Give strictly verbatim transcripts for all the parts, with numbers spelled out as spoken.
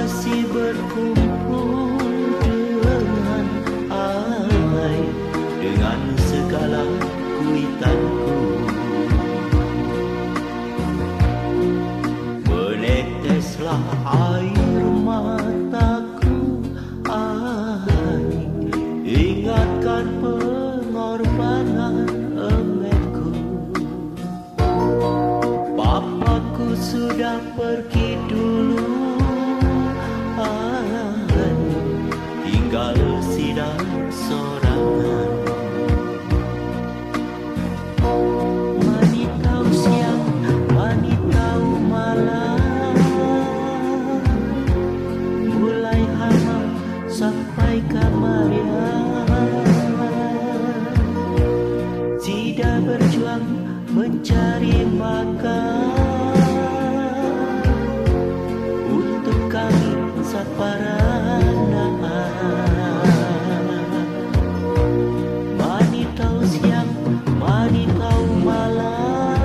Masih berkumpul dengan air, dengan segala kuitanku. Meneteslah air mataku, air, ingatkan pengorbanan emetku. Papaku sudah pergi dulu, aduh, tinggal sidang sorangan. Mani tahu siang, mani tahu malam, mulai hama sampai kamarian. Sida berjuang mencari makan untuk kami saparanaan. Mani tahu siang, mani tahu malam,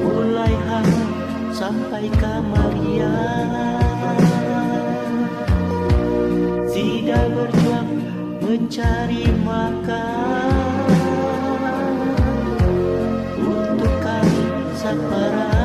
mulai hama sampai kamarian. Sida berjuang mencari makan untuk kami saparanaan.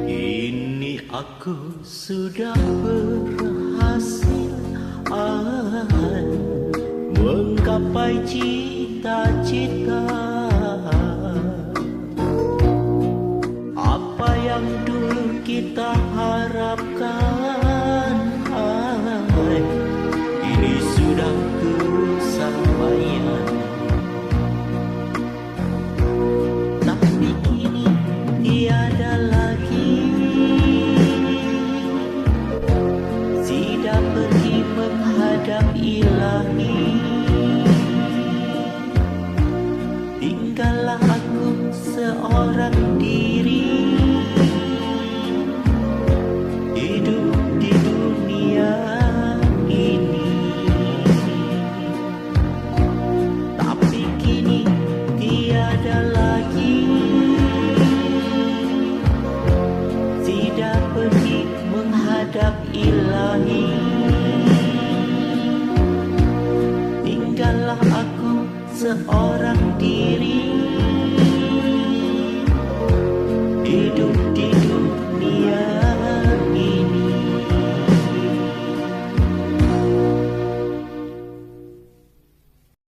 Kini aku sudah berhasil, ah, menggapai cita-cita. Apa yang dulu kita harapkan, ah, ini sudah kesampaian. Tapi kini tiada lagi. Sida pergi menghadap Ilahi. Tinggallah aku seorang diri, hidup di dunia ini. Tapi kini tiada lagi. Sida pergi menghadap Ilahi. Tinggallah aku seorang